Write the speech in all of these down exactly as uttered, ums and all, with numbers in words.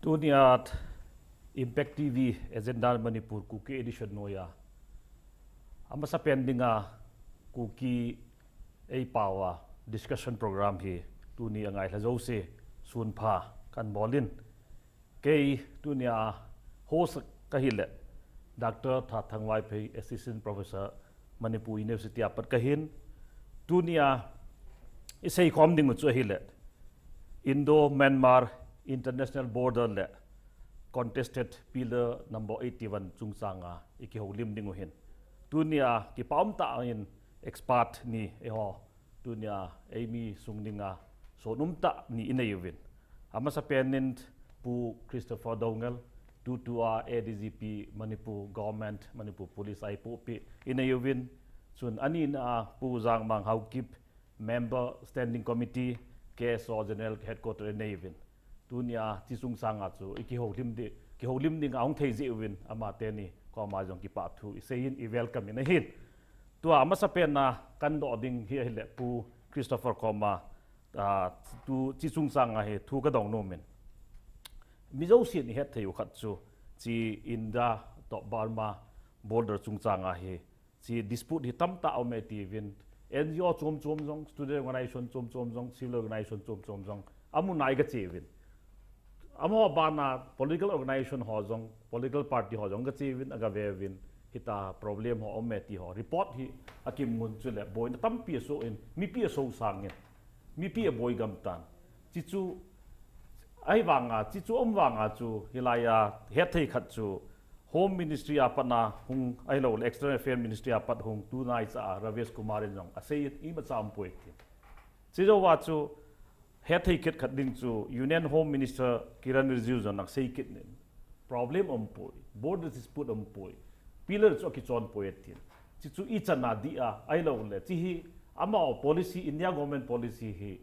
Tunia Impact T V Agenda Manipur Kuki Edition noya. Ama sa pendinga Kuki ei pawa discussion program hi tuni angai la jose sun pha kan bolin. Kei tunia host ka hile Doctor Thathang Vaiphei, Assistant Professor, Manipur University apat kahin. Tunia isei khom ding chu hile Indo-Myanmar International Border le contested pillar number eighty-one chungchanga iki holim ding uhin. Tunia kipaum ta in expert ni eho. Tunia eimi sungninga sonum ta ni inei uvin. Ama sa penin Pu Christopher Doungel, tutua A D G P Manipur Government, Manipur Police ai pu pi inei uvin. Chun ani na Pu Zangmang Haokip, Member Standing Committee, K S O General Headquarter inei uvin. Tunia chi chungchanga chu iki holim di, ki holim ding ahung thei ji uvin ama teni koma jong kipa thu isei in i welcome in ahin. Tua ama sa penna kan do ding hi hile Pu Christopher koma, ah, tu chi chungchanga hi thu ka dong nomin. Mizo sin i het thei u khat chu chi India to Burma border chungchanga hi chi dispute hi tam ta aume ti vin N G O chom chom jong, student organization chom chom jong, civil organization chom chom jong amu nai ka che vin. Amo bana political organization ho jong, political party ho jong ka che vin, aga ve vin, hita problem ho aume ti ho. Report hi akim ngun chu le boina tampi so in, mipi so sangin, mipi boi gam tan. Chi chu ai vanga, chi chu om vanga chu hilaiya het thei khat chu Home Ministry apatna hung ai lo le External Affairs Ministry apat hung tu nai cha Ravesh Kumar in jong asei ima cha um poi ti. Chi jo wa chu het thei khat khat ding chu Union Home Minister Kiren Rijiju jong nang sei kit nin. Problem um poi, border dispute um poi, pillar chu ki chon poi ti. Chi chu i chana di a ai lo le chi hi ama policy, India government policy hi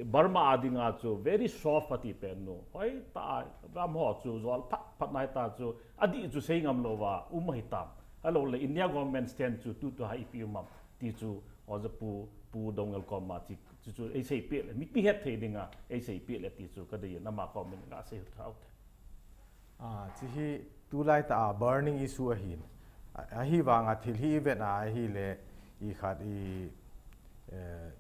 Burma adinga chu very soft ati pen nu. Hoi ta, ram ho chu zol phat phat nai ta chu adi chu sei ngam lo wa um hi tam. Alo le India government stand chu tu tu hai pi umam ti chu oja Pu, Pu Doungel koma chi chu, chu ei sei pe le, mipi het thei dinga ei sei pe le ti chu ka dei nama comment nga sei thau te. Ah, chi hi tulai ta a burning issue ahin. A, ahi vanga thil hi event a ahi le i khat i, eh,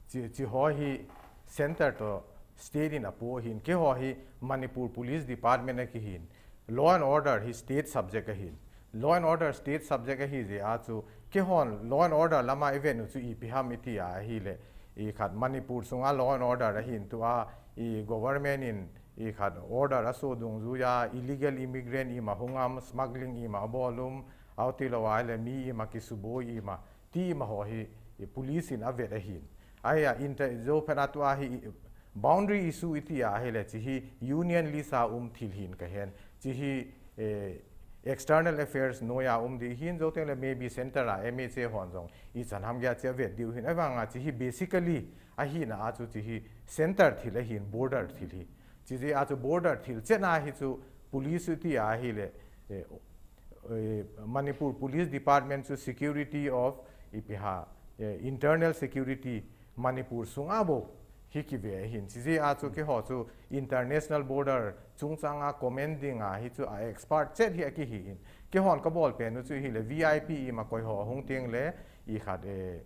chi, chi ho hi center to state in apo hin. Keiho hi Manipur Police Department a kihin. Law and order hi state subject ahin. Law and order state subject ahi jeh a chu keihon law and order lama event u chu ipi ham iti a ahi le i khat Manipur sunga law and order ahin tua i government in i khat order aso dungjuia illegal immigrant ima hung am, smuggling ima abol um, auti lo a le mi ima kisuboi ima, ti ima ho hi i police in avet ahin. Ahi a inter, jo phen a tua hi i, boundary issue iti a ahi le chi hi union list a um thil hin ka hen. Chi hi, eh, external affairs noia um di hin, jo teng le maybe center a M H A hon jong i chan ham gei a chi avet diu hin. Ahi vanga chi hi basically ahina a chu chi hi center thil ahin, border thil hi. Chi jeh a chu border thil chetna hi chu police iti a ahi le, eh, eh, Manipur Police Department chu security of ipi ha, eh, internal security Manipur sunga bou hi kive ahin. Chi jeh a chu keiho chu international border chungchanga comment dinga hi chu a expert chet hi a kihi hin. Keihon ka bol pen u chu hi le V I P ima koi ho hung teng le i khat, eh,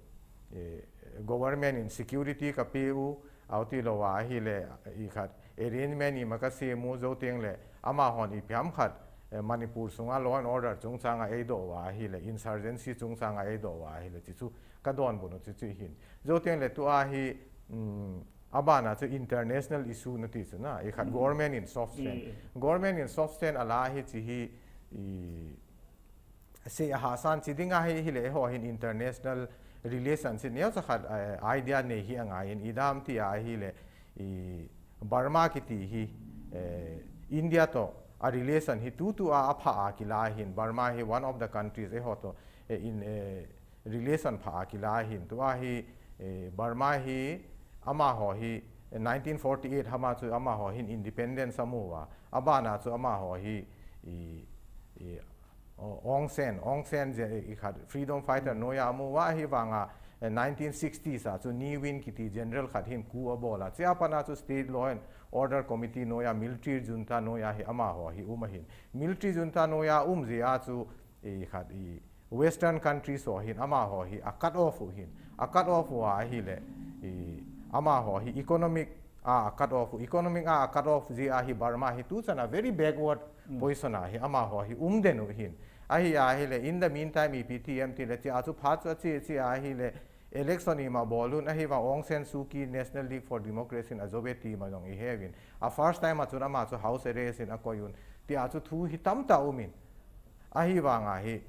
eh, government in security ka pe u, auti lo a ahi le i khat arrangement ima ka sem u, jo teng le amahon ipi ham khat, eh, Manipur sunga law and order chungchanga eidoh u a ahi le insurgency chungchanga eidoh u a ahi le chi chu ka donbut u chi chu hin. Jo teng le tua hi, um, abana chu international issue nati chu na, i khat government in soft stand. Government in soft stand ala hi chi hi, i, sei a hasan chi dinga hi, hi le ho hin international relationship neo cha khat, eh, idea nei hi angai in i dam ti a hi le i Burma kiti hi, eh, India to a relation hi tutu a apha a kila hin Burma hi one of the countries eiho to, eh, in, eh, relation pha a kila hin tua hi, eh, Burma hi amaho hi nineteen forty-eight hama chu amaho hin independence amu a, abana chu amaho hi i, i, o, Aung San, Aung San je i khat freedom fighter noia amu a hi vanga Eh, nineteen sixties a chu Ne Win kiti general khat hin coup a bol a, chea pat a chu State Law and Order Committee noia military junta noia hi amaho hi um ahin. Military junta noia um jeh a chu i khat i Western countries ho hin amaho hi a cut off u hin. A cut off u ahile i amaho hi economic a, a cut off u. Economic a, a cut off jeh a hi Burma hi tuchan a very backward position a hi amaho hi um den u hin. Ahi ahile, in the meantime, ipi ti em tile, chea chu phat chu ache, chea ahile, election ima bol un, ahivang Aung San Suu Kyi National League for Democracy in a zo ve ti ma jong i he uvin. A first time a chun ama chu house arrest in a koi un. Tia chu thu hi tamtah umin. Ahivang a hi,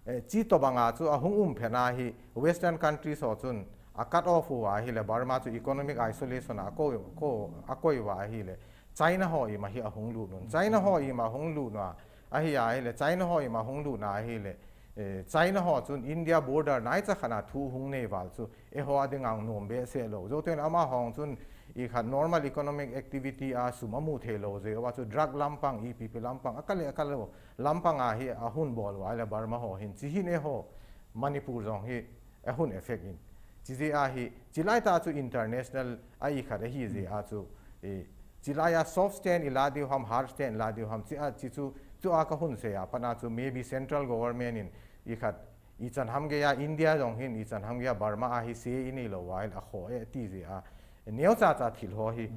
eh, chi tobang a chu ahung um phen a hi, Western countries ho chun a cut off u ahile, Burma chu economic isolation a koi, ko, a koi uva ahile, China ho ima hi ahung lut un. China ho ima hung lut un a, ahi ahile, China ho ima hung lut un ahile, eh, China ho chun India border naicha khat a thu hung nei val chu, eiho a ding a nom behseh lou. Jou teng le amaho chun i khat normal economic activity a sum amu thei lou jeh uva chu drug lampang, ipi pi lampang, a kal le a kal lou lampang a hi ahung bol uva ahile Burma ho hin. Chi hin eiho Manipur jong hi ahung affect in. Chi jeh a hi, chilai tah chu international a i khat ahi jeh a chu, eh, chilai a soft stand i la diu ham, hard stand i la diu ham, chi a, chi chu, chu a ka hung sei a pat a chu maybe central government in i khat ichan ham gei a, India jong hin ichan ham gei a, Burma a hi sei i nei lou uva ahile akhoh e ti jeh a, neocha cha thil ho hi,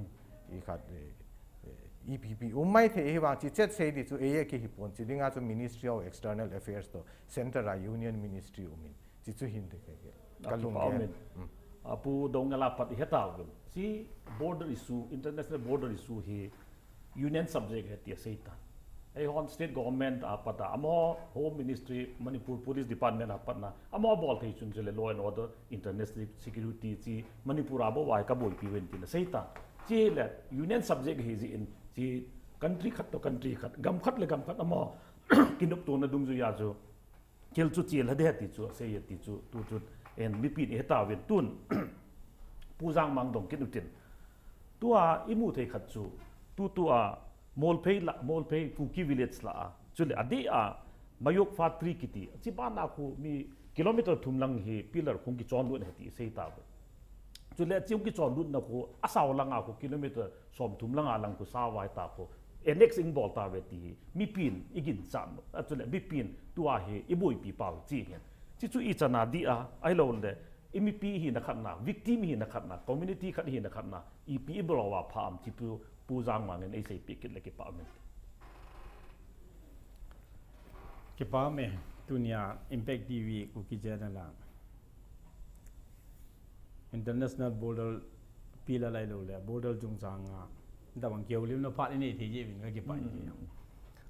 i khat, eh, eh, ipi pi um mai thei, ahivang chi chet sei di chu ei a kihipon, chi ding a chu Ministry of External Affairs toh Centre a Union Ministry um in. Chi chu hin te ke ke. Ka lung ke. Amin. Mm. A Pu Doungel a pat i he tauvin. Chi border issue, international border issue hi union subject ahi tia sei tan. Eihon state government a pat a, amaho Home Ministry, Manipur Police Department a pat na, amaho bol thei chun chule law and order, international security chi Manipur a bou a hi ka boipi uvin tina sei tan. Chule union subject ahi jeh in chi country khat toh country khat, gam khat le gam khat amaho kinoptona dungjui a chu thil chu chel ha de ti chu asei e ti chu, tu chu en mipi ni he tauvin tun Pu Jangmang dong kit utin. Tua i mu thei khat chu, tu tua Molphei la, Molphei Kuki village la a, chule adeh a Mayok Fatri kiti, chi ban a khu mi kilometer thum lang hi pillar khung ki chon lut na ti sei ta ba. Chu le chiu ki chon lut na ko asau lang a ko kilometer som thum lang a lang ko sa wai ta ko. Annex ing bol ta ve ti hi. Mi pin i gin chan. A chu le mi pin tua hi i boi pi pau chi hin. Chi chu i chana di a, ai lo le. I mi pi hi na khat na, victim hi na khat na, community khat hi na khat na. I pi i bol wa pha am chi pu, pu jang ma ngen ei sei pi kit le ki pa men. Kipa me, tunia Impact T V Kuki channel lang. International border pillar lai lo le, border chung chang a. Da bang kiau lim na phat ni thei je bin ka kipa ni.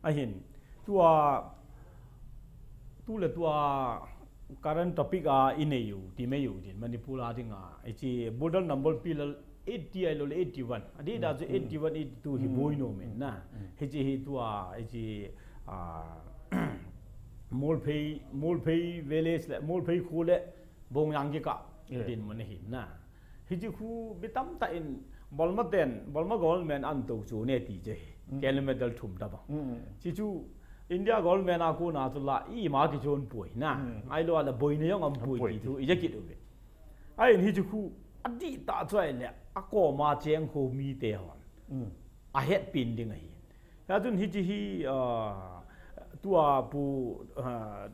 Ahin, tua, tu le tua current topic a i nei u, ti me u din, Manipur a ding a. I chi border number pillar eighty ai lo le eighty one. Adi da chu eighty one, eighty two hi boi no men na. Hi chi hi tua, hi chi, a, Molphei, Molphei village le, Molphei khu le, Bongyang ki ka, din mo ne hin na. Hi chi khu bitam ta in, Burma ten, Burma government an to chu ne ti je. Kilometer thum da ba. Chi chu, India government a ko na chu la, i ma ki chon poi na. Ai lo la boi ne yong am poi ti thu, i je ki do be. Ai hi chi khu, adi ta chu ai le, a ko ma cheng khu mi te hon. A het pin ding a hi. Ya chun hi chi hi, a, tua pu, a,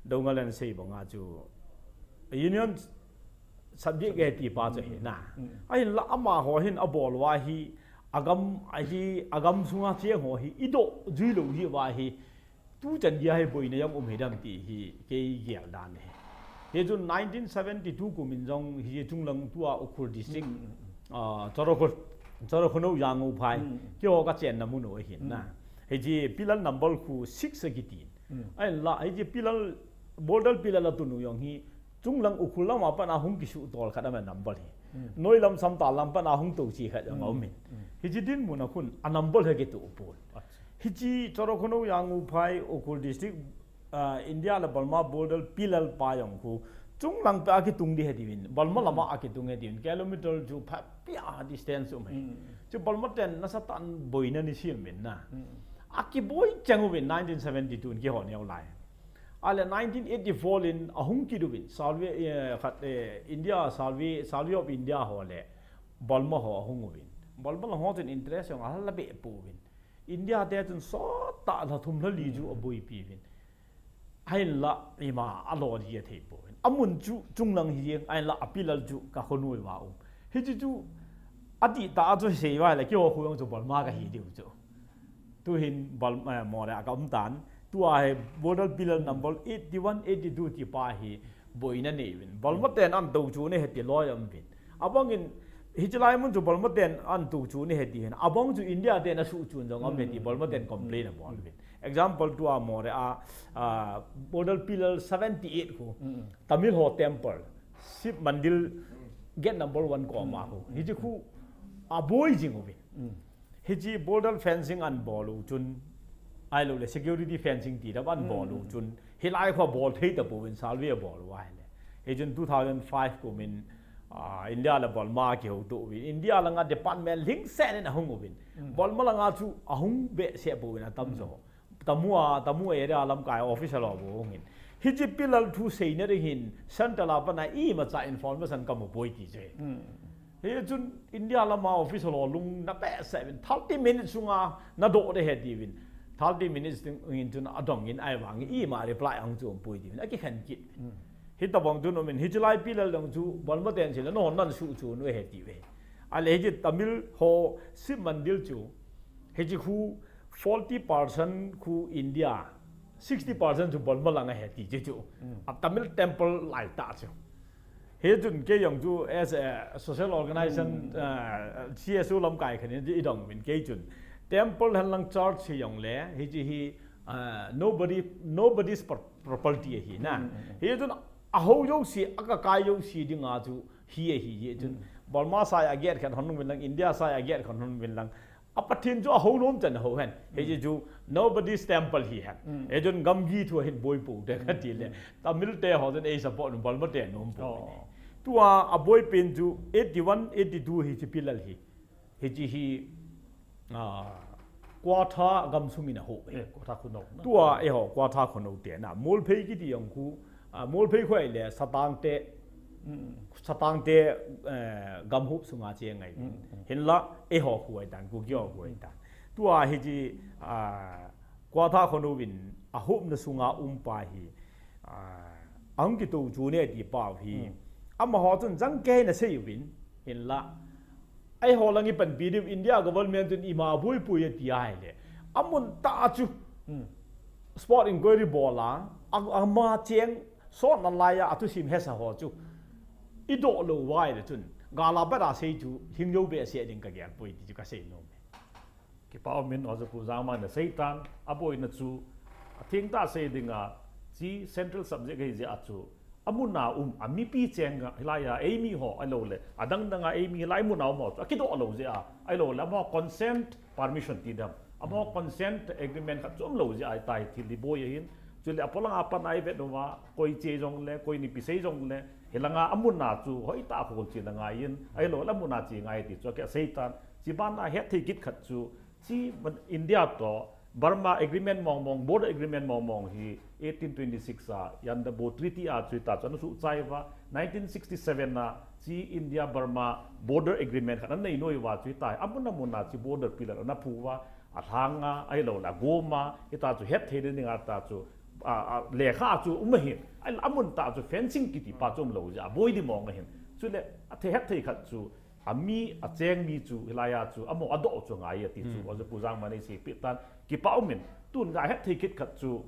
Dongalan sei bang a chu. Union subject e ti pa chu hi na. Ai la ama ho hin a bol wa hi, agam, a hi, agam sunga che ho hi, i do, jui lo hi wa hi. Tu chan dia hi boi na yong um hi dam ti hi, kei gial dan hi. Hi chun nineteen seventy two kum in jong hi chung lang tua Ukhrul district, a, Chorokho, Chorokhono Yangu phai, ki ho ka chen na mu no hin na. Hi chi pillar number khu six a ki tin. Ai la, hi chi pillar, border pillar la tu nu yong hi, chung lang Ukhrul lam a pan a hung ki su tol khat a ma number hi. Noi lam sam ta lam pan a hung to chi khat yong a um hin. Hi chi din mu na khun, a number he ki tu pol. Hi chi Chorokhono Yangu phai Ukhrul district, a, India le Burma border pillar pa yong khu. Chung lang pa a ki tung di he di win. Burma lama a ki tung he di win. Kilometer chu pha pia distance um he. Chu Burma ten na sa tan boi na ni sil min na. A ki boi chang u win nineteen seventy two ki ho neo lai. Ale nineteen eighty-four in ahung kidubin, Salve, eh, khat, eh, India, Salve, Salve of India ho le, Burma ho ahung ubin. Burma la ho chun interest yong ahal be pu bin. India te chun so ta la thum la li ju aboi pi bin. Ain la ima a lo ji a thei pu bin. Amun chu chung lang hi jeng, ain la a pillar chu ka khonui wa um. Hi chu chu, ati ta chu sei wa le ki ho khu yong chu Burma ka hi diu chu. Tu hin Bal-, eh, Moreh a ka um tan. Tu a he border pillar number eighty-one, eighty-two ti pa hi boina nei vin. Burma ten an to chu ne he ti loi am vin. Abang in hi chilai mun chu Burma ten an to chu ne he ti hin. Abang chu India ten a su chun jong am he ti Burma ten complain a bol vin. Example tu a Moreh a, ah, border pillar seventy-eight khu. Tamil ho temple. Shiv Mandir gate number one ko ma khu. Hi chi khu a boi jing u vin. Hi chi border fencing an bol u chun, ai lo le security fencing ti dam an bol u chun, hi lai kho bol thei ta pu vin Salve a bol u ai le. Hi chun two thousand five ko min, ah, India la Burma ki ho tu vin. India la nga department ling sen in a hung u vin. Burma la nga chu a hung be se pu vin a tam zo. Tamu a, Tamu area lam kai office a lo bo hung in. Hi chi pillar thu sei na ri hin, central a pa na i ma cha information ka mu boi ti che. Hi chun India lama office lo lung na pe seven, thirty minutes sunga na do de he ti vin. Thirty minutes ting in chun a dong in ai wang i ma reply ang chu pui ti vin. A ki khen kit. Hi ta bang chun min hi chilai pillar dong chu Burma ten sila no nan su chu no he ti ve. A le hi Tamil ho Shiv Mandir chu. Hi chi khu forty percent khu India, sixty percent chu Burma lang a he ti che chu. A Tamil temple lai ta chu. He chun ke yong chu as a social organization, uh, C S O lam kai khan i dong min ke chun. Temple han lang church hi yong le, hi chi hi, uh, nobody, nobody's pro-, property hi na. He chun a ho yo si, a ka kai yo si ding a chu hi hi hi chun. Burma sai a get khan hon min lang, India sai a get khan hon min lang. A Pathin chu a ho nom chan ho hen. He chi chu nobody's temple hi hen. He chun gamgi thu hin boi pu de ka ti le. Tamil te ho chun ei support Burma te nom pu. Tu a, a boi pen chu eighty-one, eighty-two hi chi pillar hi. Hi chi hi, ah, Kwatha gamsung in a ho. Eh, Kwatha Khunou. Tua e ho, Kwatha Khunou te na. Molphei kiti yong khu, ah, Molphei khoi le Satang te, Satang te, eh, gam hup sunga che ngai. Hinla, e ho khu ai tan, Kuki ho khu ai tan. Tua hi ji, ah, Kwatha Khunou in a hup na sunga um pa hi, ah, ang ki tu chu ne ti pau hi. Ama ho chun jang ke na sei win, hinla. Ai ho lang i pan pi diu India government chun i ma bui pui a ti ai le. Amun ta chu. Sport inquiry bola, a, a ma cheng, sot na lai a, a tu sim he sa ho chu. I do lo wai le chun. Gala ba da sei chu, hing yo be se ding ka gel pui ti chu ka sei no. Kipau min oza pu zang ma na sei tan, a boi na chu, a thing ta sei ding a, chi central subject hei zia chu, a mun a um, a mi pi cheng a, hilai a, ei mi ho, a lo le, a dang dang a, ei mi lai mun a um ho chu, a ki do lo zia, a lo le, a mo consent permission ti dam, a mo consent agreement khat chu um lo zia, ai tai thil li boi a hin, chu le a polang a pan ai vet no wa, koi che zong le, koi ni pi sei zong le, hilanga a mun a chu, hoi ta khol chi na ngai in, a lo le a mun a chi ngai ti chu, a ki a sei tan, chi ban a het thei kit khat chu, chi India to, Burma agreement mong mong, border agreement mong mong hi eighteen twenty-six a, yan da bo treaty a chu ta chu na su chai wa, nineteen sixty-seven a, chi India Burma border agreement khat na nei noi wa chu ta, amun amun a chi border pillar na phu wa, a hlang a, ai lo la goma, i ta chu het thei de ning a ta chu, a, a, le kha chu um hin, ai amun ta chu fencing kiti pa chu um lo ja, boi di mong hin. Chu le, a the het thei khat chu, a mi, a cheng mi chu, hilai a chu, a mo a do chu ngai a ti chu, a chu pu zang ma nei si pi tan, kipau min, tun ngai het thei kit khat chu,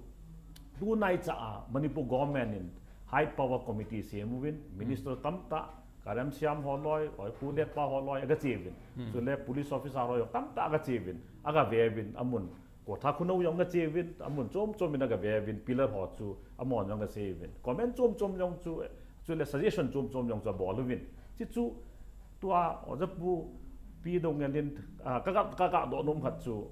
tu nai cha a, Manipur government in high power committee se mu win, minister tam ta, Karam Siam ho loi, oi pu let pa ho loi, a ga che win. Chu le police officer ho tam ta a ga che win, a ga ve win, a mun. Kwatha Khunou yong ga che win, a mun chom chom in a ga ve win, pillar ho chu, a mon yong ga se win. Comment chom chom yong chu, chu le suggestion chom chom yong chu a bol win. Chi chu, tua, oza pu, pi dong ngen din, a, ka ka, ka ka do nom khat chu.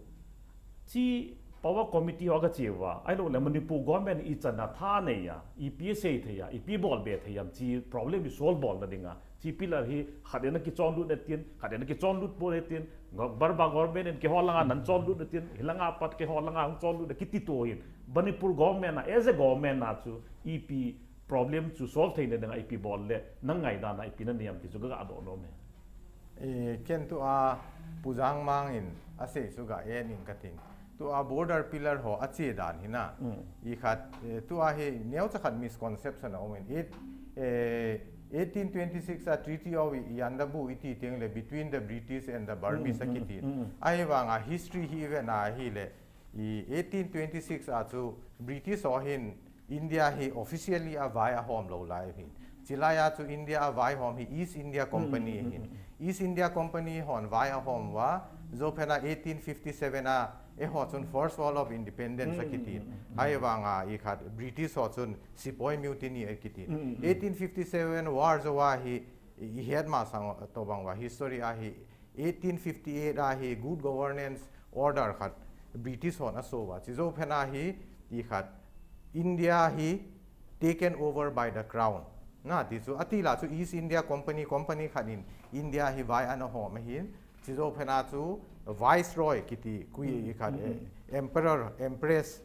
Chi Power committee ho ka chi va, ai lo le Manipur government i chana tha nei ya, i pi sei thei ya, i pi bol be thei yam chi problem i solve bol na dinga. Chi pillar hi khat na ki chon lut na tin, khat na ki chon lut bo na tin, ngok bar ba government en ke ho langa nan chon lut na tin, hilanga pat ke ho langa hung chon lut na ki ti to hin. Manipur government na, as a government na chu, i pi problem chu solve thei na dinga i pi bol le, nang ngai da na i pi na niam ki chu ga do no me. E, ken tu a Pu Zangmang in a sei chu ga e ning ka tin. Tu a border pillar ho a che dan hi na. I khat, e, tu a hi neo cha khat misconception a um in. It, e, eighteen twenty-six a Treaty of Yandabu i ti teng le between the British and the Burmese a ki tin. Ai vang a history hi ve na hi le. I eighteen twenty-six a chu British ho hin India hi officially a vai a hom lo lai hin. Chilai a chu India a vai hom hi East India Company hin. East India Company hon vai a hom va, zo phena eighteen fifty-seven a e ho chun First War of Independence a ki tin. Hai vang a i khat British ho chun Sepoy Mutiny a ki tin. eighteen fifty-seven war zo a hi i het ma sang to bang va history a hi eighteen fifty-eight a hi Good Governance Order khat British hon a so va. Chi zo phena hi i khat India hi taken over by the crown. Na ti chu a ti la chu East India Company, company khat in India hi vai ana hom a hin. Chi zo phena chu Viceroy ki ti kui i khat, eh, Emperor, Empress,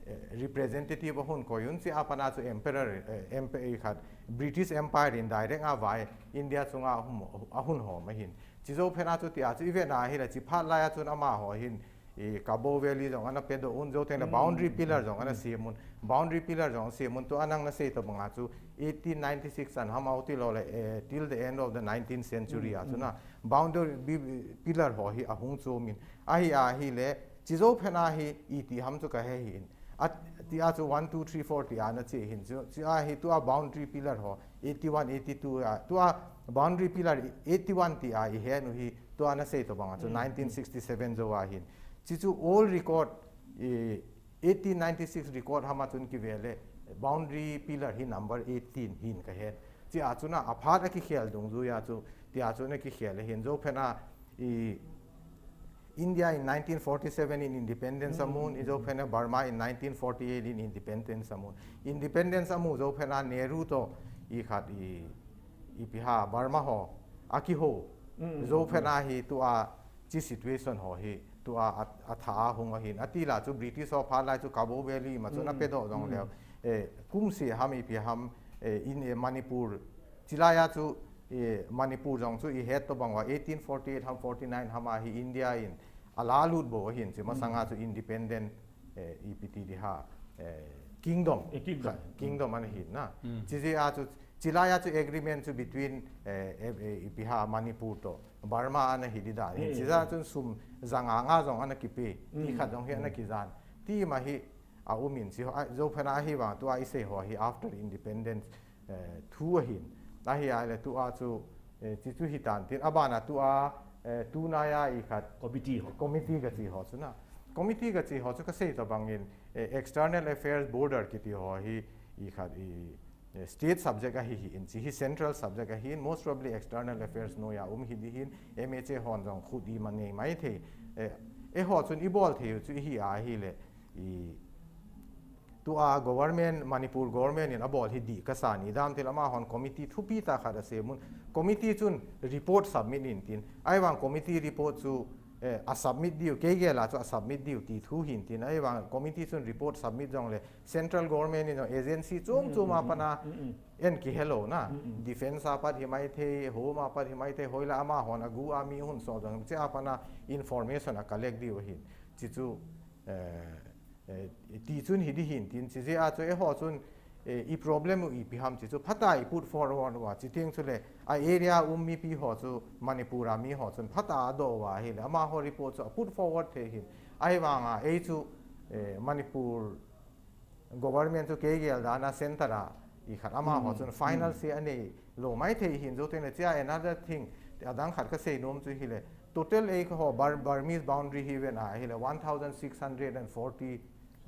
eh, representative a hun ko yun chi a pana chu Emperor, eh, Emp-, i khat British Empire in direct a vai India chunga a hun, a hun hom a hin. Chi zo phena chu ti a chu i ve na hi la chi phat lai a chun ama ho hin i Kabaw Valley zong ana pe do un zo teng na boundary pillar zong ana siam un. Boundary pillar zong siam un tu anang na sei to bang a chu eighteen ninety-six an ham au ti lo le, eh, till the end of the nineteenth century a chu na boundary bi-, pillar ho hi a hung chu min. A hi a hi le chi zo phena hi i ti ham chu ka he hi in. A ti a chu one, two, three, four ti a na chi hin chu. Chi a hi tu a boundary pillar ho eighty-one, eighty-two a. Tu a boundary pillar eighty-one ti a i he nu hi tu a na sei to bang a chu nineteen sixty-seven zo a hin. Chi chu old record, i eighteen ninety-six record hama chun ki ve le boundary pillar hi number eighteen hin ka he. Chi a chu na a phat a ki khel dung zu ya chu ti a chu na ki khel hin zo phena i India in nineteen forty-seven in independence amun, izo phena Burma in nineteen forty-eight in independence amun. Independence amu zo phena Nehru to i khat i, ipi ha Burma ho, aki ho. Zo phena hi tua chi situation ho hi tua a, a tha a hung ahin. Atila chu British ho pha lai chu Kabo Valley ma chu na pedo dong leo. Eh, kum si ham ipi ham, eh, in, eh, Manipur. Chilaya chu, eh, Manipur jong chu i het to bangwa eighteen forty-eight ham forty-nine ham a hi India in ala lut bo ahin chi masanga chu independent, eh, ipi ti di ha, eh, kingdom. Eh, kingdom. Kingdom ana hin na. Chi je a chu, chilaya chu agreement chu between, eh, eh, eh, ipi ha Manipur to Burma ana hi di da. Chi ja chu sum zanga nga jong ana kipe. Ti khat jong hi ana kijan. Ti ma hi a umin chi ho, a, zo phena hi wang tua i sei ho hi after independence, eh, thu ahin. Ahi a le tua chu, eh, chi chu hi tan tin. Abana tua, eh, tu na ya i khat committee ho. Committee ka chi ho chu na. Committee ka chi ho chu ka sei to bangin, eh, external affairs border kiti ho hi i khat i, eh, state subject ahi hi in chi hi central subject ahi in most probably external affairs no ya um hi di hin M H A hon jong khu di ma nei mai thei. Eh, e ho chun i bol thei chu hi a hi le i tua government, Manipur government in a bol hi di ka sa ni dam thil ama hon committee thupi ta khat a se mun. Committee chun report submit in tin. Ai wang committee report chu, eh, a submit diu, ke ge la chu a submit diu ti thu hin tin. Ai wang committee chun report submit jong le central government in agency chum chum a pana en ki hello na. Defense a pat hi mai thei, home a pat hi mai thei, hoila ama hon a gu a mi hun so jong che a pana information a collect diu hin. Chi chu, eh, eh, ti chun hi di hin tin chi je a chu e ho chun, eh, i problem u ipi ham chi chu phata i put forward wa chi ting chu le a area um mi pi ho chu Manipur a mi ho chun phata do wa hi le ama ho report chu a put forward the hin ai wanga ei chu, eh, Manipur government chu ke gel dana center a i khat ama ho chun final se a nei lo mai thei hin zo te na chia another thing a dang khat ka sei nom chu hi le total ei ho Bur-, Burmese boundary hi ven a hi le one thousand six hundred and forty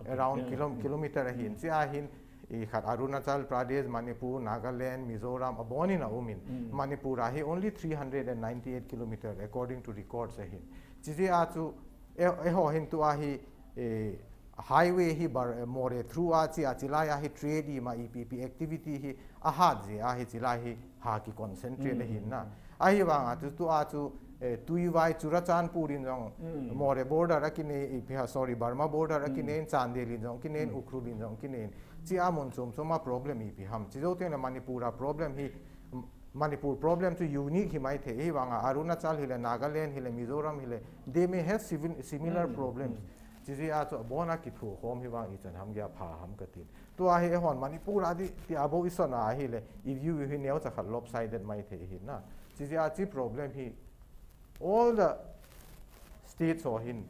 around kilom-, kilometer a hin chia hin i khat Arunachal Pradesh, Manipur, Nagaland, Mizoram, abon in a um in. Manipur a hi only three hundred and ninety-eight kilometer according to records ahin. Chi zia chu e, eiho hin tua hi, eh, highway hi bar, eh, Moreh through a chi a chi lai a hi trade i ma ipi ipi activity hi a hat zia hi chi lai hi ha ki concentrate ahin na. Ahi vang a chu tua chu, eh, Tuivai Churachandpur in jong, Moreh border a kinei, ipi ha, sorry, Burma border a kinei, Chandel in jong kinei, Ukhrul in jong kinei. Chi a mun chom chom a problem ipi ham. Chi zo teng le Manipur a problem hi, Manipur problem chu unique hi mai thei. Hi vang a Arunachal hi le, Nagaland hi le, Mizoram hi le, they may have civil, similar problems. Chi zia chu abon a kithu khom hi vang i chan ham gei a pha ham ka tin. Tua hi e hon Manipur a di ti a bo i son a hi le, i view hi neo cha khat lopsided mai thei hi na. Chi zia chi problem hi all the states ho hin,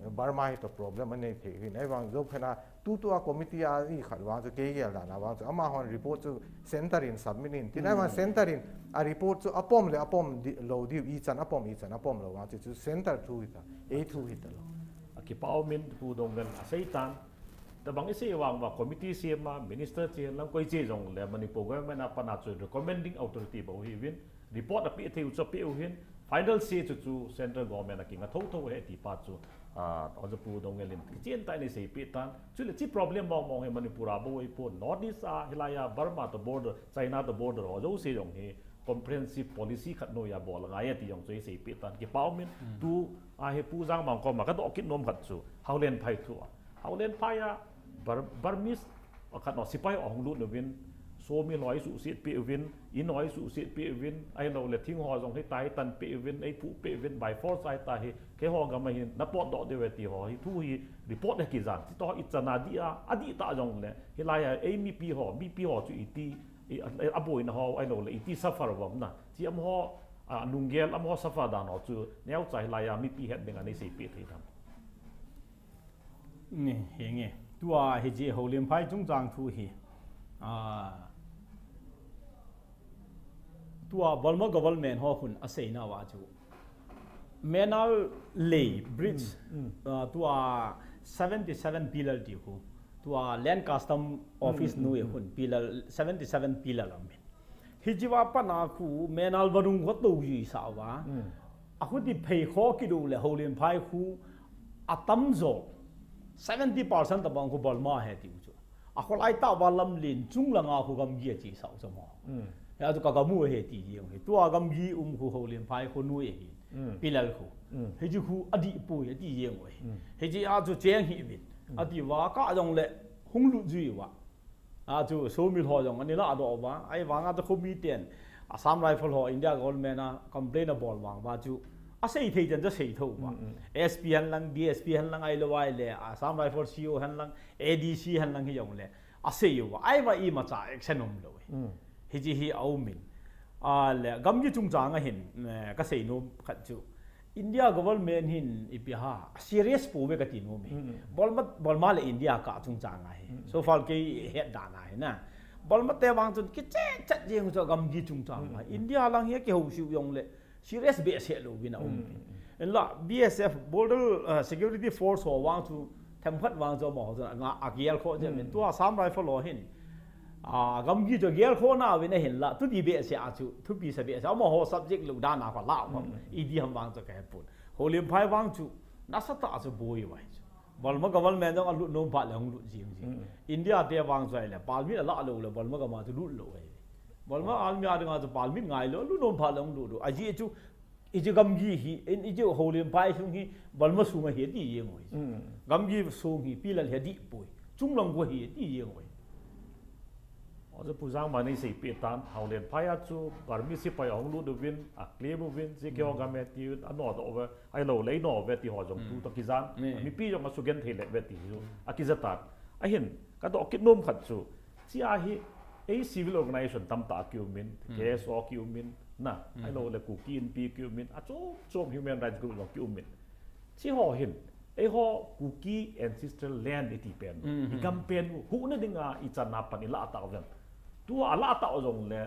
eh, Burma hi to problem a nei thei hin. Ai vang zo phena tu tu a committee a i khat vang chu kei gel dan a vang chu ama hon report chu center in submit in. Tin ai vang center in a report chu apom le apom di, lo diu i chan apom i chan apom lo vang chu, chu center thu hi ta, ei thu hi ta lo. A kipa um in Pu Dongel a sei tan. Tabang i sei vang va committee siam a, minister chi lang koi chi jong le Manipur government a pan a chu recommending authority bo hi vin, report a pe thei u chu pe u hin, final say chu chu central government a kinga tho tho he ti pa chu, a, Honorable Pu Dongel in kichian tai ni sei pe tan. Chu le chi problem mong mong he Manipur a bo i po, North East a, hilai a Burma to border, China to border ho zo se jong hi comprehensive policy khat noi a bol ngai a ti jong chu i sei pe tan. Kipa um in tu a he Pu Jangmang kom a ka do kit nom khat chu Haulenphai thu a. Haulenphai a Bur-, Burmese a khat no sipai a hung lut no vin, sawmill hoi suhsiat pe uvin, in hoi suhsiat pe uvin, ai lo le thing ho jong hi tai tan pe uvin, ei phu pe uvin, by force ai ta hi, keiho gam a hin na potdoh diu e ti ho hi thu hi report he kijang. Chi to i chan a di a, a di ta jong le, hilai a ei mipi ho, mipi ho chu i ti, i, a, a boina ho, ai lo le i ti suffer vam na. Chi amaho, a, lunggel amaho suffer dan ho chu, neo chai lai a mipi het ding a nei sei pe thei tham. Ni, henge. Tua hi ji Haulenphai chungchang thu hi. A, tua Burma government ho khun a seina va chu. Manal Lei Bridge, a, tua seventy seven pillar ti khu. Tua Land Custom Office nui hun pilal, seventy seven pilal amin. Hijiwa pana khu menal barung ko to ji sa wa. Aku di phei kho ki do le Holian phai khu atam zo seventy percent tabang khu Burma he ti u chu. Aku lai ta wa lam lin chung la nga khu gamgi a chi sa u sa mo. Ya tu ka gamu he ti yeng he. Tua gamgi um khu Holian phai khu nui he. Pilal khu. Hiji khu adi pu he ti yeng he. Hiji a chu cheng hi bit. Ati wa ka jong le hung lu jui wa. A chu so mi ho jong ani la do wa. Ai wa nga ta khu mi ten. Assam Rifle ho India government a complain a bol wang wa chu. A sei thei jan ja sei tho wa. S P han lang, D S P han lang ai lo ai le. Assam Rifle C O han lang, A D C han lang hi jong le. A sei wa. Ai wa i ma cha action um lo. Hiji hi a um min. A le gamgi chung chang a hin, eh, ka sei no khat chu. India government hin ipi ha serious pu ve ka ti nu mi. Burma, Burma le India ka chung chang a hi. So far ke het da na hi na. Burma te wang chun ki chet chet jeng chu gamgi chung chang a. India lang hi ki ho siu yong le serious be se lo vin a um. En la B S F Border, uh, Security Force ho wang chu them khat wang chu mo ho chu nga a gial kho je min tua Assam Rifle lo hin. A gamgi chu gial kho na vin a hin la tu di be se a chu tu pi sa be sa mo ho subject lo da na ko la ko. I di ham wang chu ka he pun. Holian phai wang chu na sa ta chu boi wai chu. Burma government jong a lut nom pha le hung lut jing jing. India te wang chu ai le permit a la lo le Burma government chu lut lo ai. Burma army a dinga chu permit ngai lo lut nom pha le hung lut lo. A ji chu i ji gamgi hi in i ji Holian phai sung hi Burma sung a hi ti yeng oi. Gamgi sung hi pilal he di poi. Chung lang ko hi ti yeng oi. Aw, chu Pu Jangmani sei pe tan, Holian phai a chu Burmese sipai hung lut uvin, a claim uvin, si ke ho ga me ti a no do ve, ai lo le no ve ti ho jong tu to ki jan. Mi pi jong a su gen thei le ve ti chu a ki ja tan. A hin ka do kit nom khat chu. Chi a hi ei civil organization tam ta ki um in, K S O ki um in, na, ai lo le Kuki Inpi ki um in, a chom chom human rights group lo ki um in. Chi ho hin, ei ho Kuki ancestral land i ti pen. I gam pen u, hu na ding a i chan na pan i la ta ven. Tu a la ta jong le,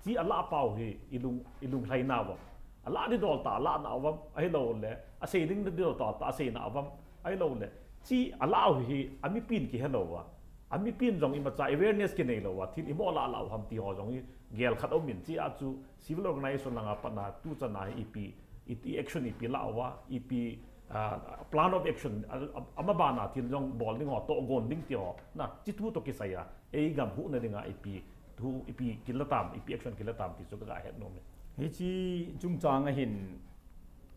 chi a la pau hi i lung, i lung hlai na vam. A la di dol ta la na vam, ai lo le, a sei ding di dol ta ta a sei na vam, ai lo le. Chi alau hi, a mipin kihelouva, a mipin jong imacha awareness kineilouva, thil imo la lau ham ti ho jong hi, gel khat aumin chi a chu, civil organization langa patna, tu chana hi ipi, i, i action ipi lauva, ipi, ah, plan of action, a, a, ama bana thil jong bol ding ho, togon ding ti ho, na, chi thu toh kisai a, ei gam huhna dinga ipi, thu ipi kila tam, ipi action kila tam ti chu kaga het nom e. Hichi chungchang a hin,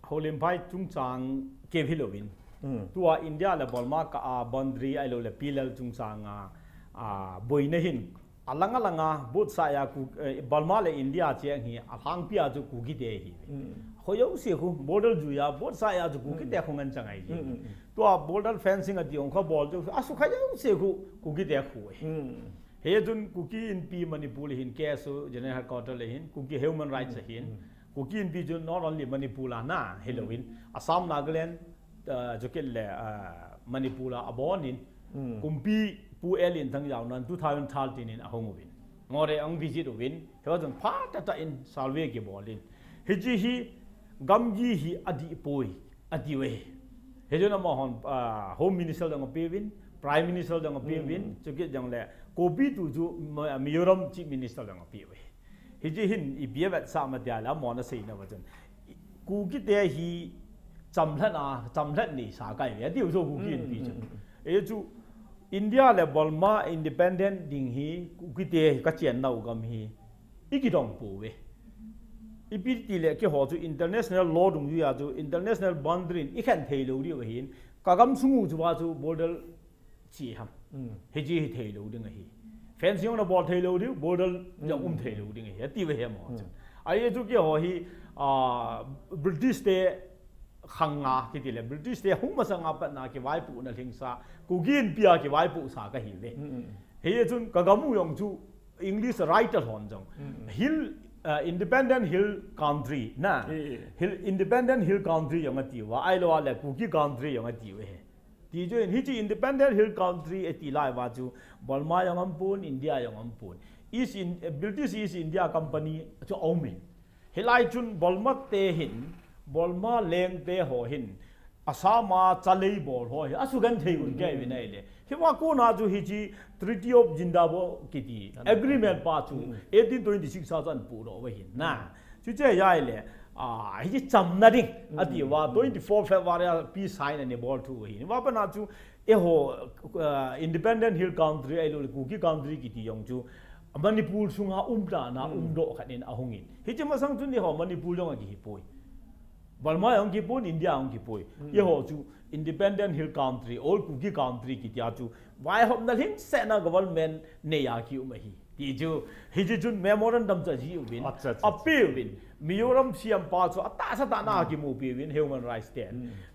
Holimphai chungchang keu hilouvin. Hmm. Tua India le Burma kah a boundary ahilou le P L L chungchang a, a, boina hin. Alang alang a, both side a Ku-, eh, Burma le India cheng hi, alhangpi a chu Kuki te hi. Hmm. Khojouse khu, border jui a, both side a chu Kuki te khu ngen chang ahi. Hmm, hmm, hmm. Tua border fencing ati ong kha bol chu, asukha jouse khu, Kuki te khu e. Hmm. Hichun Kuki Inpi Manipur le hin, K S O General Headquarter le hin, Kuki Human Rights le hin, Kuki Inpi chu not only Manipur a na, hilouvin, Assam, Nagaland, ah, chukit le, ah, Manipur a abonin, kumpi Pu L Inthang jaonan two thousand thirteen in ahung uvin. Ngore ang visit uvin, hichun phatah tah in survey kibol in. Hichi hi gamgi hi adih poi, ati uve. Hichun amahon, ah, Home Minister jong apeuvin, Prime Minister jong apeuvin, chukit jongle, copy tu chu Ma-, Mizoram Chief Minister jong apeuve. Hichi hin ipi avetsah em tia le amahon aseina uva chun, Kuki te hi chamlhat a, chamlhat neisa kahi uve, ati u chu Kuki Inpi chu. Hichu India le Burma independent ding hi, Kuki te hi kachennau gam hi, ikidong pouve. Ipi tile keiho chu international law dungjuia chu international boundary in ikhen theilou diu ahin, kagam sung u chu va chu border chi ham. Hichi hi theilou ding ahi. Fencing jong nabol theilou diu, border jong um theilou ding ahi, ati uve amaho chu. Ahi chu keiho hi, ah, British te khang a, kiti le, British te hung masang a patna kivaipohna lhingsa, Kuki Inpi a kivaipohsa kahi uve. Hichun kagam u jong chu English writer hon jong. Hill, uh, independent hill country na. Eh, eh. Hill, independent hill country jong ati uva, ahilou le Kuki country jong ati uve. Ti chu in hichi independent hill country ati lai uva chu Burma jong aumpon, India jong aumpon. East in, eh, British East India Company chu aumin. Hilai chun Burma te hin, Burma leng te ho hin, Assam a chalei bol ho hi asu gan thei un kai vin ai le. Hi wa ko na chu hi chi Treaty of Zindabad kiti agreement pa chu eighteen twenty-six a chan pu ro wa hin na. Chu che yai le. A hi chi cham na ding. Ati wa twenty-four February a peace sign ani bol thu hi. Wa pa na chu e ho uh, independent hill country ai lo le Kuki country kiti yong chu Manipur sunga um ta na um do khat in a hung in. Hi chi ma sang chu ni ho Manipur yong a ki hi poi. Burma yong ki poi, India yong ki poi. Ye ho chu independent hill country, all Kuki country kiti a chu vai hop na hling se na government nei a ki um a hi. Ti chu hi chi chun memorandum cha ji u vin. Acha, acha, a pi u vin. Mizoram siam pa chu a ta sa ta na ki mu pi u vin human rights te.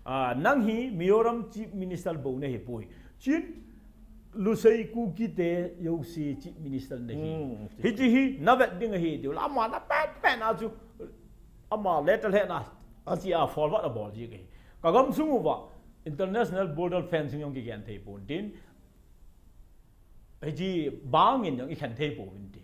Ah, nang hi Mizoram chief minister bo na hi poi. Chin Lusei Kuki te yo si chief minister na hi. Hi chi hi na vet ding a hi ti la ma na pet pet na chu ama letter he na a chi a forward a bol ji ke. Ka gam sung uva international border fencing yong ki gen thei pon tin. Hi chi bang in yong i khen thei po vin ti.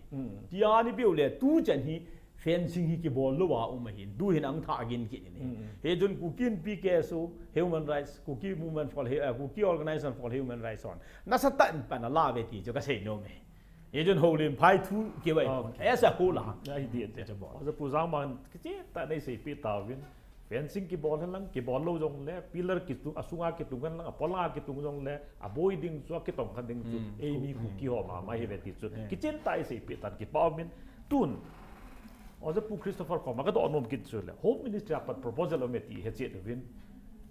Ti a ni piu le tu chen hi fencing hi ki bol lo wa um a hin. Tu hin ang tha gin ki ni. He jun Kuki in P K S O, human rights, Kuki movement for Hu- uh, Kuki organization for human rights on. Na sa ta in pa na la ve ti chu ka sei no me. Ye jun ho lim phai thu ki wai. Okay. As a whole la. Ai di te. Te bo. Aza pu zang man ki chi ta nei sei pi ta vin. Fencing ki bol lang, ki bol lo jong le, pillar ki tu, asunga ki tu ngan lang, apola ki tu jong le, a boi ding chu, ki tong khan ding chu, ei mi Kuki ho ma ma hi ve ti chu. Ki chin ta i sei pi tan ki pa min tun. Aza pu Christopher Khoma ka do nom kin chu le. Home Ministry a pat proposal o me ti he che vin.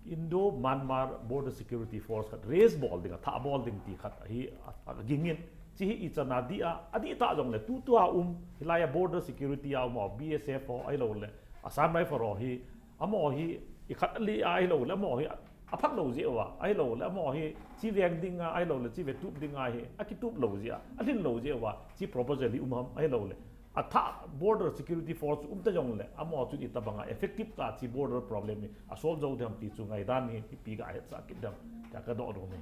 Indo Myanmar Border Security Force khat raise bol ding, a tha bol ding ti khat hi a, a gingin. Chi hi i chana di a, a di ta jong le tu tu a um, hilai a border security a um a, B S F o, ai lo le, Assam Rifle o hi, amo hi, i khat li a ai lo le, amo hi, a phat lo je wa, ai lo le, amo hi, chi veng ding a, ai lo le, chi ve tup ding a hi, a ki tup lo je a, a lin lo je wa, chi proposal hi um ham, ai lo le. A tha border security force um ta jong le, amo chu i ta banga effective ta chi border problem ni, a solve zo dem ti chu ngai dan ni, i pi ga het sa ki dem, ka ka do do ni.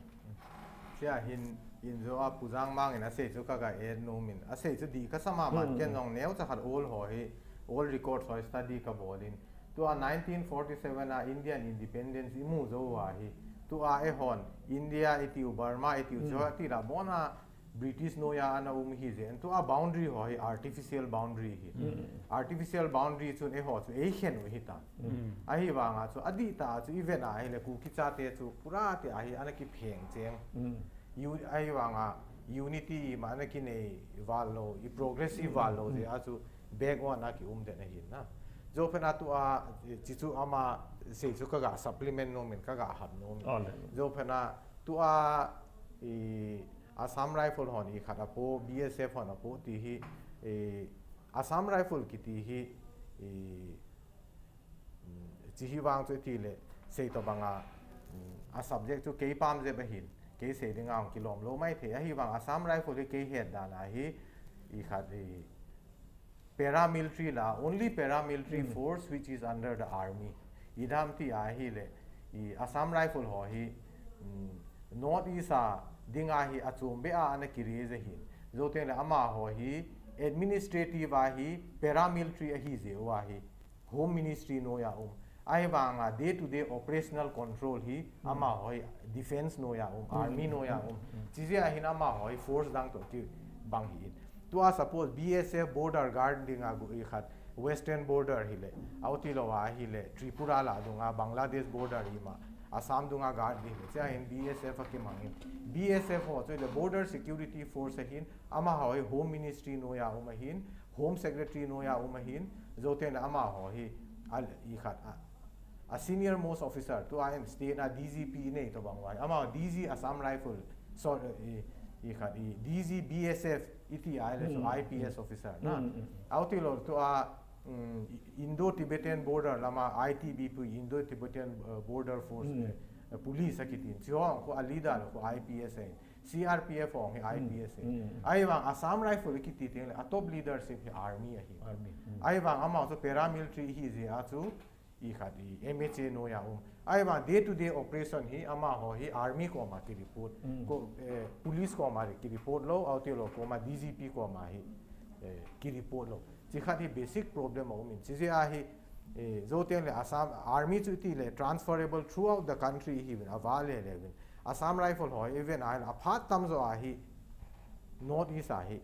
Sia hin in zo a pu zang mang in a sei chu ka ga et nu min. A sei chu di ka sama man ken jong neo cha khat all ho hi, all records ho study ka bol in. Tua nineteen forty seven a Indian independence imu zo a hi. Tua ehon India itiu, Burma itiu, mm, cho ti la bona British noya ana um hi zen. Tua boundary ho hi artificial boundary hi. Mm. Artificial boundary chun eho chu ei khen u hi ta. Mm. Ahi vanga chu adi ta chu event a hi le Kuki chate chu pura te a hi ana ki pheng cheng. Mm. U-, ahi vanga unity ma ana ki nei val lo, i progressive val lo, mm, ze a chu backward a ki um den ahi na. Zo phena tua, chi chu ama sei chu ka ga supplement nom in, ka ga hap nom in. Oh, le. Zo phena tua, i, Assam Rifle hon i khat apo, B S F hon apo ti hi, i, Assam Rifle kiti hi, i, mm, chi hi vang chu ti le, sei to banga, mm, a subject chu kei pam ze ba hin, kei sei ding ang ki lom lo mai the, ahi vang Assam Rifle hi kei het dan a hi, i khat i, paramilitary la, only paramilitary, mm, force which is under the army. I dam ti a hi le, i Assam Rifle ho hi, mm, North East a ding a hi a chum be a ana ki raise ahin. Zo teng le ama ho hi administrative a hi paramilitary ahi ze u a hi Home Ministry noya um. Ahi vanga day to day operational control hi, mm, ama ho hi defense noya um, mm, army noya um. Mm. Chi ze a hin ama ho hi force dang to ki bang hi in. Tua suppose B S F border guard ding a gu i khat Western border hi le. Auti lo a hi le Tripura la dung a Bangladesh border hi ma. Assam dung a guard ding le. Chi a hin B S F a ki mang in. B S F ho chu le border security force a hin ama ho hi Home Ministry noya um a hin. Home Secretary noya um a hin. Zo teng le ama ho hi a, i khat a, a senior most officer, tua in state a D G P nei to bang u a hi. Ama D G Assam Rifle, so, i, i khat i D G B S F iti a le, so, mm, I P S officer na. Mm, mm, mm. Auti lo tua, mm, Indo-Tibetan border lama I T B P, Indo-Tibetan, uh, Border Force, mm, eh, police a kitin. Chi ho ko a leader ko I P S a. C R P F ho hi I P S a. Mm, mm. Ahi vang Assam Rifle kiti teng le a top leadership hi army a hi. Army. Mm. Ahi vang ama chu paramilitary hi ze a chu i khat i M H A noya um. Ahi vang day to day operation hi ama ho hi army koma ki report. Mm. Ko, eh, police koma ki report lo, auti lo koma D G P koma hi, eh, ki report lo. Chi khat hi basic problem a um in. Chi ze a hi Eh, zo teng le Assam Army chu ti le transferable throughout the country hi vin, a va le le vin. Assam Rifle ho event a hi la, a phat tam zo a hi North East a hi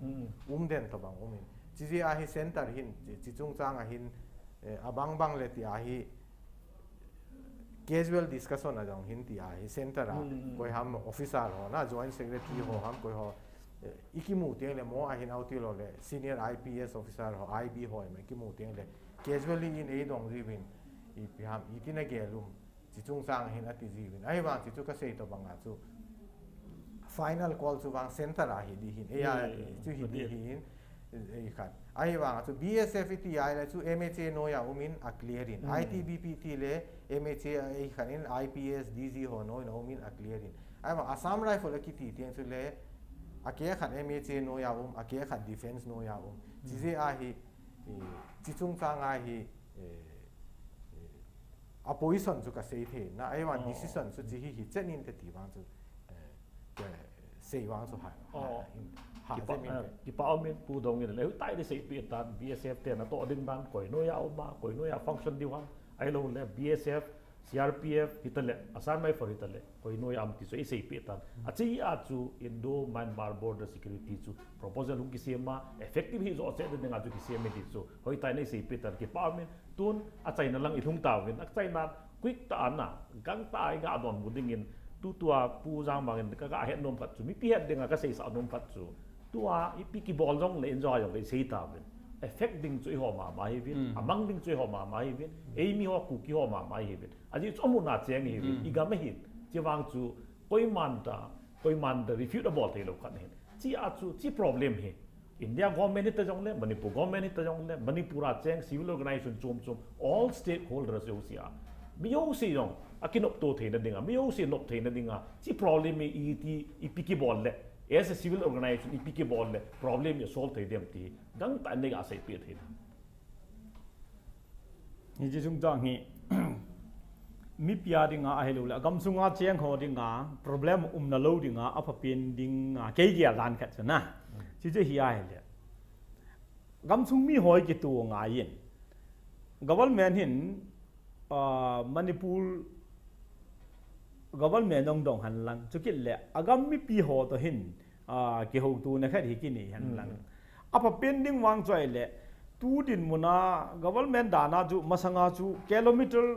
um den to bang um in. Chi zi a hi center hin, chi, chi chung chang a hin, eh, a bang bang le ti a hi casual discussion a jong hin ti a hi center a, koi ham officer ho na, joint secretary ho ham koi ho, eh, i ki mu teng le mo a hin auti lo le senior I P S officer ho, I B ho ma i ki mu teng le casually in ei dong zi vin, i pi ham, i ti na ge lum, chi chung chang hin a ti zi vin. A hi vang chi chu ka sei to bang a chu final call chu vang center a hi di hin. Ei a, chu hi di hin. Ei khat. A hi vang chu B S F i ti a le chu M H A noi a um in a clear in. I T B P ti le M H A ei khat in I P S D G ho noi na um in a clear in. A hi vang Assam Rifle a ki ti teng chu le a ke khat M H A noi a um, a ke khat defense noi a um. Chi zi a hi, eh, chi chung chang a hi, eh, eh, a position chu ka sei thei na, a hi vang decision chu chi hi hi chen in te ti vang chu, eh, ka sei vang chu ha, ha, ha, ha, kipa, eh, kipa um in pu dong in le, tai de sei pi tan, B S F te na to ding dan, koi noi a um a, koi noi a function di wan, a hi lo le B S F, C R P F, hi ta le, Assam Rifle hi ta le, koi noi a um ti chu ei sei pi tan. A chi a chu Indo-Myanmar border security chu proposal hung ki sem a, effective hi zo se de ding a chu ki sem e ti chu. Hoi tai nei sei pi tan, kipa um in, tun a China lang i lhung ta vin, a China quick ta na, gang ta i ga don bu ding in, tu tua pu jang mang in ka ga het nom khat chu, mi pi het ding a ka sei sa nom khat chu. Tua i pi ki bol jong le enjoy jong le sei ta vin. Effect ding chu i ho ma ma hi vin, a mang ding chu i ho ma ma hi vin, ei mi ho ku ki ho ma ma hi vin. A ji chu mu na cheng hi vin, i ga ma hin. Chi vang chu koi man ta, koi man ta refute a bol thei lo khat hin. Chi a chu, chi problem hi. India government hi ta jong le, Manipur government hi ta jong le, Manipur a cheng civil organization chom chom, all stakeholders yo sia. Mi yo si jong, a ki nop to thei na ding a, mi yo si nop thei na ding a, chi problem hi i ti, i pi ki bol le. As a civil organization, i pi ki bol le, problem i solve thei dem ti, gang ta ne ga sei pi thei na. Hi chi sung chang hi, mi pia ding a, a hi lo le, a gam sung a cheng ho ding a, problem um na lo ding a, a pha pin ding a, kei gia dan khat chu na. Chi chi hi a hi le. Gam sung mi hoi ki tu nga yin. Government hin, ah, Manipur government dong dong han lang. Chukit le, agam mipi ho to hin, ah, kihou tu na khat hi kini han lang. Apa pending wang choi le, tu din muna government dana chu, masanga chu kilometer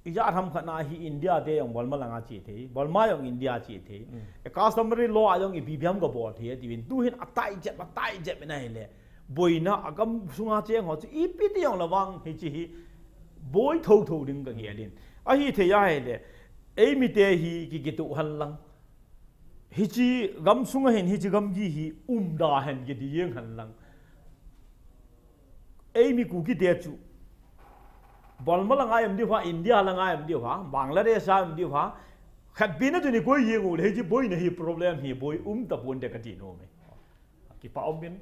ija tham khat na hi India te yong Burma langa chi the, Burma yong India chi the. E customary law a yong ipi biam ka bol the, ti win tu hin atai jep, atai jep na hi le. Boina agam sunga cheng ho chu ipi ti yong la wang hi chi hi boi tho tho ding ka gelin. Ahi the ya he le. Ei mi te hi ki ki tu han lang. Hi chi gam sunga hin hi chi gam gi hi um da hen ki di yeng han lang. Ei mi ku ki te chu. Burma langa em di pha, India langa em di pha, Bangladesh a em di pha. Khat pi na tu ni koi yeng u le hi chi boina hi problem hi boi um ta pon de ka ti no me. Kipa omin,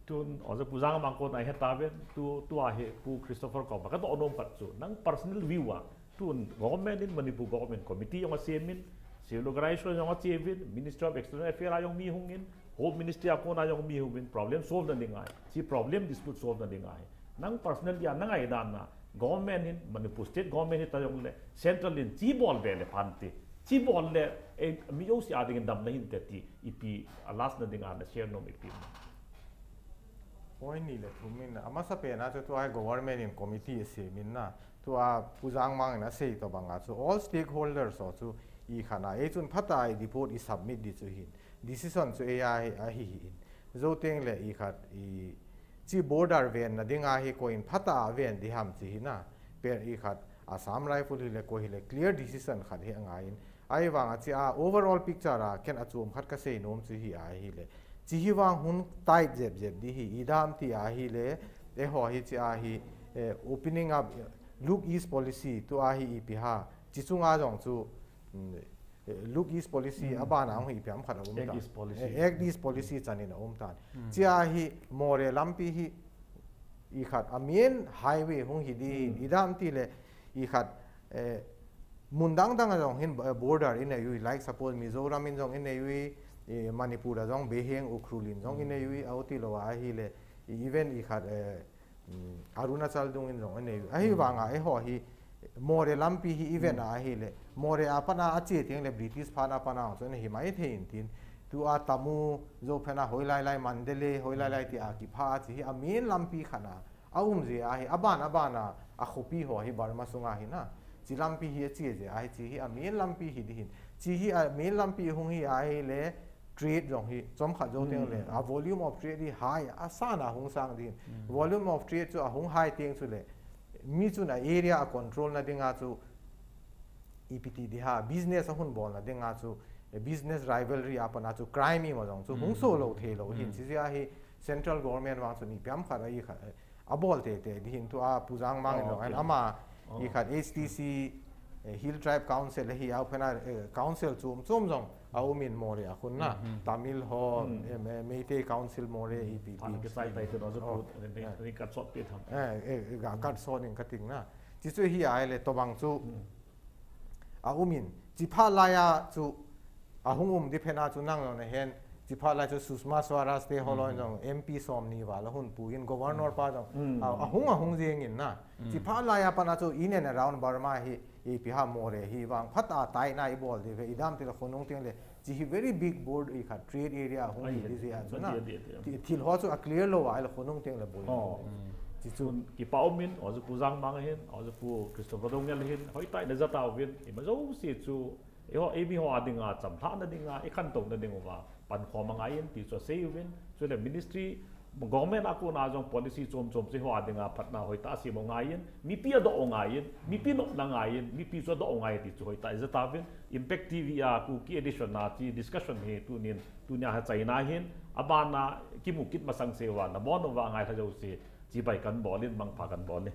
tun oza Pu Zangmang ko na he ta ben, tu, tu a he Pu Christopher ko ba ka to onom pat chu. Nang personal view a, tun government in Manipur government committee yong a semin, civil organization yong a chevin, Ministry of External Affairs a yong mi hungin, Home Ministry a ko na yong mi hungin, problem solve na ding ai. Si problem dispute solve na ding ai. Nang personal ya, nang ai dan na, government in, Manipur state government in ta yong le, central in, chi bol be le panti. Chi bol le, e, mi yo si a ding dam na hin te ti, ipi, a last na ding a na share nom ipi. Point ni le thum in, amasa pe na chu tu ai government in committee a semin na, tu a Pu Zangmang in a sei to bang a chu all stakeholders o chu i khana, e chun phata i report i submit di chu hin, decision chu e a hi, a hi hi in. Zo teng le i khat i chi border ven na ding a hi ko in phata a ven di ham chi hi na, per i khat Assam Rifle hi le ko hi le clear decision khat hi a ngai in. Ai vang a chi a overall picture a ken a chum khat ka sei nom chi hi a hi le. Chi hi vang hun tight jep jep di hi, i dam ti a hi le, e ho hi chi a hi, eh, opening up, look east policy, tu a hi ipi ha, chi chunga jong chu, mm, eh, look east policy, a ban a hong ipi am khat a um Act ta. East policy. Eh, Act East policy chan in a um tan. Chi a hi Moreh lampi hi i khat a main highway hung hi di, i dam ti le i khat, eh, mun dang dang a jong hin, eh, border in a yui, like suppose Mizoram in jong in a yui, eh, Manipur a jong Beheng Ukhrul in jong in a yui, au ti lo a hi le, even i khat, eh, Arunachal dungin zong a nei. Ahi vanga eiho hi Moreh lampi hi event a ahile Moreh a pana a che teng le British phat a pana chu na hi mai thei in tin. Tu a Tamu zo phena hoi lai lai Mandalay hoi lai lai ti a kipha a chi hi a main lampi khana a um je a hi a ban a ban a a khopi ho hi Burma sunga hi na. Chi lampi hi a che je a hi chi hi a main lampi hi di hin. Chi hi a main lampi hung hi a hi le trade zong hi chom khat zo teng le a volume of trade hi high a sana hung sang di hin. Volume of trade chu a hung high teng chu le mi chun a area a control na dinga chu ipi ti di ha business a hun bol na dinga chu business rivalry a pana chu crime i ma zong chu hung so lo thei lo hin chi zia hi central government wang chu ni piam khat a i khat a bol te te di hin tu a Pu Zangmang in lo an ama i khat H T C eh, Hill Tribe Council hi au phena eh, council chum chum zong a um in Moreh a khun na Tamil ho eh, Me- Meitei Council Moreh ipi ti Kisai tai tu no zu pu ni kat sot pi tham. eh, eh, ga kat so ning ka ting na chi chu hi ai le to bang chu a um in chi pha lai a chu a hung um di phena chu nang lo na hen chi pha lai chu Sushma Swaraj te ho lo zong M P som ni va la hun pu in governor pa zong a a hung a hung jing in na chi pha lai a pana chu in and around Burma hi ipi ha Moreh hi vang phat a tai na i bol di ve i dam ti la khonung teng le chi hi very big board i khat trade area a hung hi di zia chu na thil ho chu a clear lo a la khonung teng le bol chi chu Kipa um in o zu Pu Zangmang hin o zu Pu Christopher Dongel hin hoi tai na za ta vin i ma zo si chu i ho i mi ho a dinga cham thla na dinga i khan to na ding uva pan khom a ngai in ti chu sei vin chu le ministry government a kuna zong policy chom chom se ho a dinga phatna hoi ta si mo ngai in mipi a do ngai in mipi no na ngai in mipi chu do ngai ti chu hoi ta za ta vin Impact T V a Kuki edition na chi discussion hi tu nin tu nia ha China hin abana kimu kit masang se wa na bon wa ngai tha jo se chi bai kan bol in mang pha kan bol ni